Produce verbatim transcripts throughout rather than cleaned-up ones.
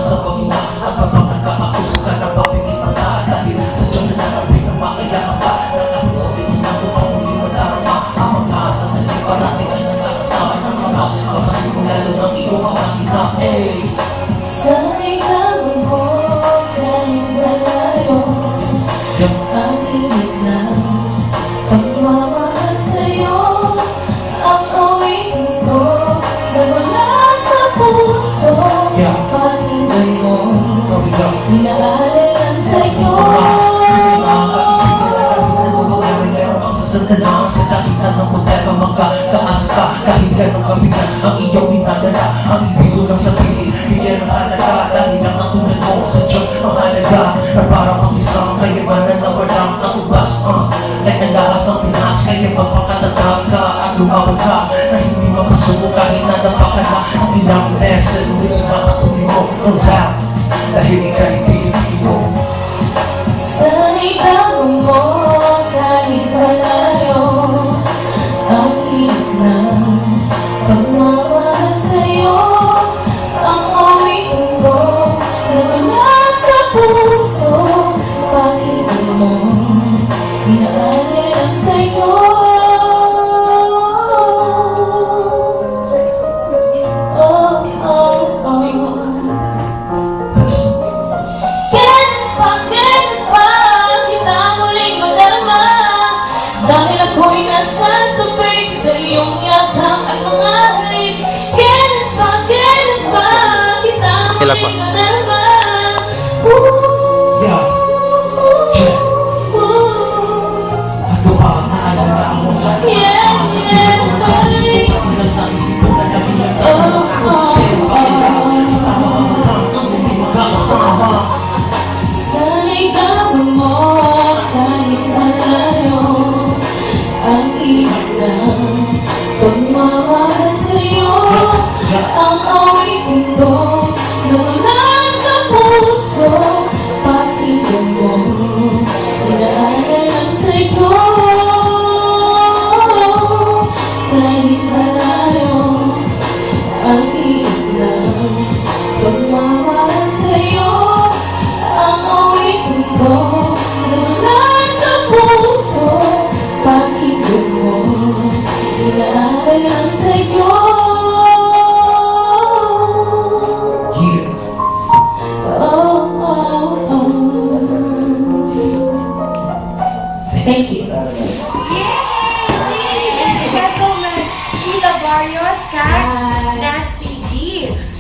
Sa paghinga, ang kapangaka ako sa kanang papikit mata. Dahil sa Diyos na narating ang makayakap ka. Nakahiso, hindi na ko pa muli madarama. Ang mga sa talim, parati ka nakakasama ng mga kapatid mo, lalo ng iyong mga kita. Hey! Sana'y tawag mo kahit malayo ang init ng pagmamahal sa'yo. Ang awitin ko na mula sa puso, yeah, pakinggan mo, inaalay lang sa'yo. Sa sandali, sa dakita ng problema, magkakaas ka. Kahit ganong kabigat ang iyong dinadala, ang ibig ko lang sabihin, bigyan ng halaga. Dahil ang katulad mo sa Diyos mahalaga, na para pang isang kayamanan na walang katumbas. Uh, nag-alahas ng Pinas, kaya magpakatatag ka at lumaban ka na hindi mapasuko kahit nadapa ka na ang ilang beses. Ngunit makatuloy mo, no doubt, dahil ika'y Pilipino. Sana'y tawag mo kahit malayo ang init ng pagmamahal sa'yo. Ang awitin ko na mula sa puso, pakinggan mo, inaalay lang sa'yo. Oh, oh, oh. Kailan pa, kailan pa kita muling madarama? Dahil ako'y nasasabik sa iyong yakan at mga halik. Kailan pa, kailan pa kita Kailan pa? muling madarama? Ooh, Yeah. Check. Ooh. Ako pa, naalala ang mga Yeah, yeah, yeah. Pati na sa isip ko na lagi lang Oh, oh, oh. Ang hindi magkakasama. Sana'y tawag mo kahit malayo ang init ng pagmamahal sa'yo. Ang awitin ko na mula sa puso, pakinggan mo, inaalay lang sa'yo. Kahit malayo ang init ng pagmamahal sa'yo, ang awitin ko na mula sa puso, pakinggan mo, inaalay lang sa'yo. Yeah. Oh, oh, oh. Thank you. Yay! Ladies and gentlemen, Sheila Barrios, kag Hi. Nasty D.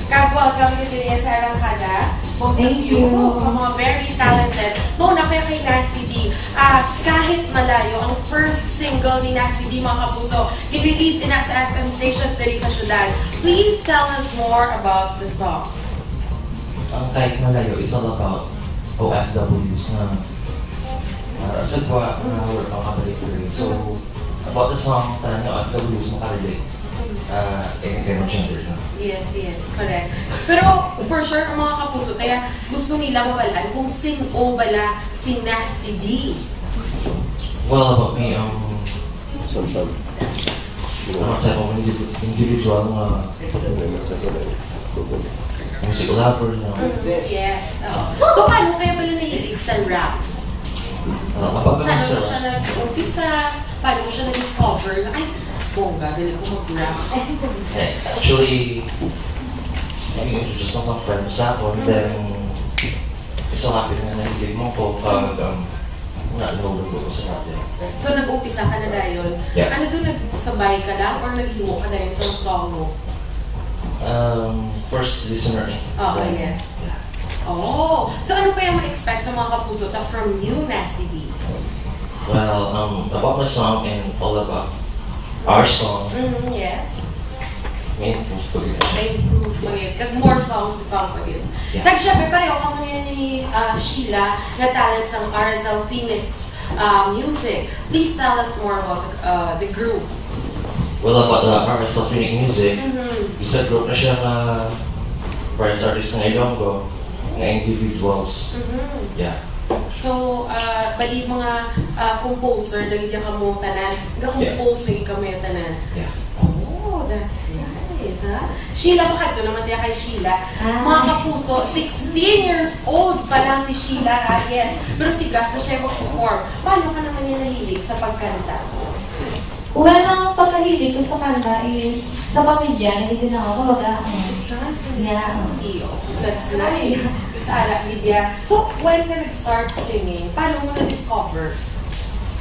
Kag welcome to Diriya sa Arangkada. Both of Thank you. you, mga very talented. Mao na kaya kay Nasty D. Ah, kahit malayo, ang first single ni Nasty D, mga kapuso, gin-release ina sa F M stations diri sa syudad. Please tell us more about the song. Ang Kahit Malayo is all about O F Ws nga, ah, sa gwa nga wala pa kabalik diri. So, about the song, tanan nga O F Ws makarelate. Ah, anytime of gender, no? Yes, yes, correct. Pero for sure, ang mga kapuso, kaya gusto nila mabal-an kung sin-o bala si Nasty D. Well, about me, um, Samsam. I'm a type of indiv-, individual nga music lover, no? Mm, yes. Oo. So, paano kaya pala nahilig sa rap? Ah, kapag Saan nasa mo siya nag-umpisa? Paano mo siya na-discover? Ay, bongga, galing ko mag-rap. Eh, actually, naging introduce ng mga friends sa akon, Mm. then isa nga pin nga nahilig mo ko pag, um, na nahulog ko sa radyo. So, nag-umpisa ka na dayon? Yeah. Ano doon, nagsabay ka lang or naghimo ka dayon sa song mo? Um, first listener eh. Oo, Then, yes. Yeah. Oh, so ano pa yung ma-expect sa mga kapuso ta from you, Nasty D? Well, um, about my song and all about our song, Mm, yes. may improve pa rin. May improve pa rin. Kag more songs to come pa rin. Yeah. Kag syempre, pareho ka mo ni, ah, Sheila, nga talent sa R S L Phoenix, ah, Music. Please tell us more about, uh, the group. Well, about the R S L Phoenix Music, Mm-hmm. isa group na siya nga first artist nga Ilonggo, nga individuals. Mm-hmm. Yeah. So, uh, bali mga, uh, composer na gid kamo tanan. Ga-compose Yeah. na gid kamo tanan. Yeah. Oh, That's nice, ha? Sheila, makadto naman tayo kay Sheila. Ah. Mga kapuso, sixteen years old pa lang si Sheila, ha? Yes. Pero tigas na siya mag-perform. Paano ka naman niya nahilig sa pagkanta? Well, ang pagkahilig ko sa kanta is sa pamilya, na hindi na ako, kumbaga, ano, yeah. Iyo. That's nice. Ara, Lydia. So, when ka nag-start singing, paano mo na-discover?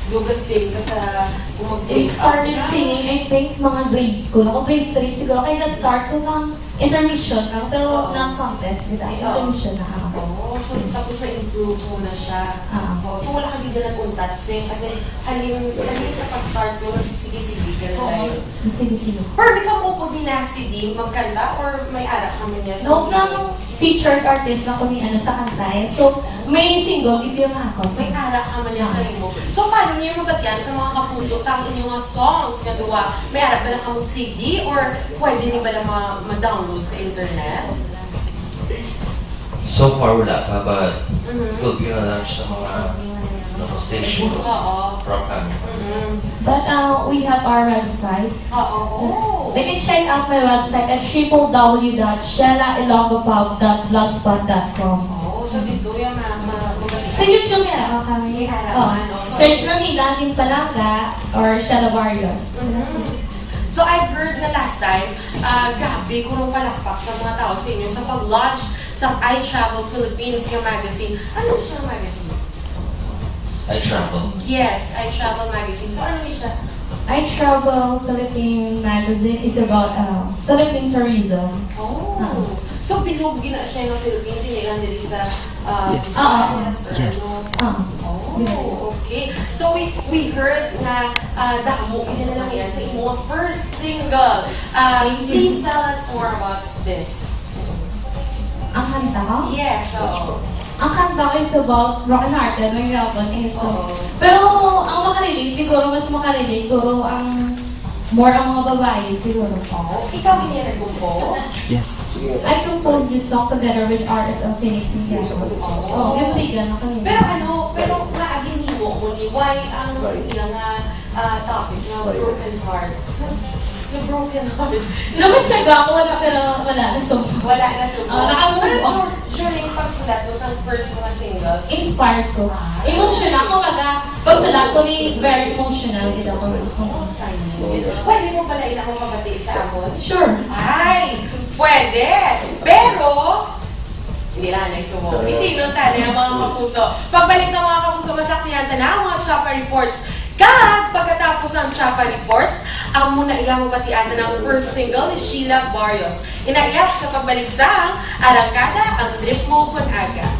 Do ka sing ka sa kung mag-wake up I started ka? Singing, I think, mga grade school. Ako grade three siguro. Kaya na-start ko ng intermission lang, pero ng contest, di ba? Ay, Intermission na ako. Oo, so tapos na-improve mo na siya. Ah. Oh, so wala ka gid nag-untat sing kasi halin, halin sa pag-start mo, sige-sige ka na Oo. tayo. Sige, sige. Pero di ka mo po dinasti din magkanta or may ara ka man niya sa No, nang featured artist na ko ni ano sa kanta eh. So, may single, ito yung ako. May ara ka man niya sa imo. So, paano niya mabatian sa mga kapuso kang inyo nga songs nga duwa? May ara ba na kamo C D or pwede ni ba na ma- ma-download sa internet? So far, wala pa, but Mhm. will be na-launch sa mga local stations Oo. from kami. Mm-mm. But uh, we have our website. Oo. They can check out my website at triple w dot shella ilonggo pub dot blogspot dot com. Oo, so dito yung mga, mga, mga Sa YouTube meron ako kami. May ara Oh, man, oh. Search lang nila Ning Palangga or Shella Barrios. Mhm. So I've heard na last time, uh, grabe, kurong palakpak sa mga tao sa inyo sa pag-launch sa I Travel Philippines nga magazine. Ano siya magazine? I travel. Yes, I Travel magazine. So ano ni siya? I Travel Philippine Magazine is about uh, Philippine tourism. Oh. Ah. So bilog gina siya ng Philippines, hindi lang diri sa uh, Yes. Visayas, Ah. Yes. ano? Ah. Oh, okay. So we we heard na uh, damo gid na lang yan sa imong first single. Uh, Thank you. Please tell us more about this. Ang kanta ko? Yes, oo. Ang kanta ko is about broken hearted, may rapat eh. So, Oo. pero ang makarelate, siguro mas makarelate, siguro ang more ang mga babae, siguro. Oh, ikaw din yan nag-compose? Yes. I composed this song together with R S L Phoenix Santiago. Oh, yung tigan na kami. Pero ano, pero naagin mo mo ni why ang iya nga ah, topic nga broken heart? Yung broken heart. Naman siya ako, wala, pero wala na so. Wala na siguro. Ah, naka-move Pero on. dur- during pagsulat mo sa first mga single, Inspired ko. Emotional ako, maga, pagsulat ko ni very emotional, ito ko. Pwede mo pala ina mo mabati sa amon? Sure. Ay, pwede. Pero, hindi lang na isumo. Hindi nun sana yung mga kapuso. Pagbalik ng mga kapuso, masaksihan ta na ang mga Chapa Reports. Kag pagkatapos ng Chapa Reports, amo na iya mabatian na ang first single ni Sheila Barrios. Inayap sa pagbalik sa Arangkada, ang trip mo kun aga.